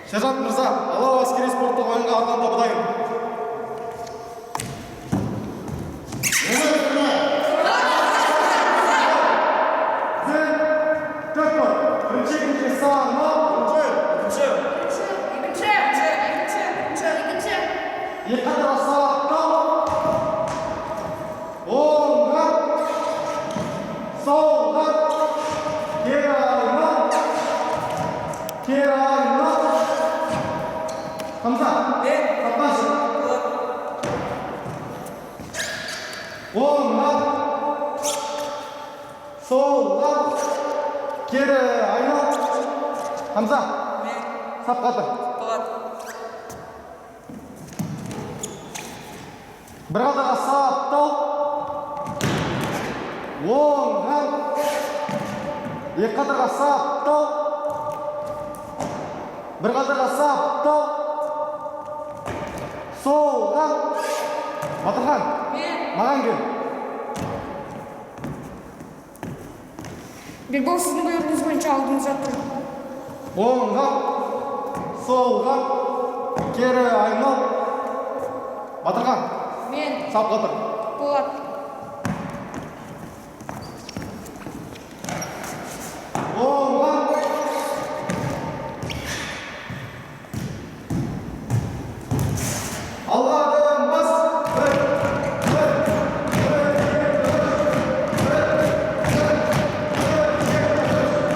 Сержант мырза, Алау әскери спорттық ойынға арналған тобы дайын. Төрт бар. Бірінші, екінші, саны. Екінші. Екінші. Екінші. Екінші. Екі қатарға саптал. Оңға, солға, кері айнал, кері айнал. Хамза, саптаншы. Оңға, солға, кері айнал. Хамза, сапқа тұр. Бір қатарға саптал. Оңға, екі қатарға саптал. Бір қатарға саптал. Солға. Батырхан, маған кел. Бекбол, сіздің бұйрығыңыз бойынша алдыңызда тұр. Оңға, солға, кері айнал. Батырхан, Мен. сапқа тұр.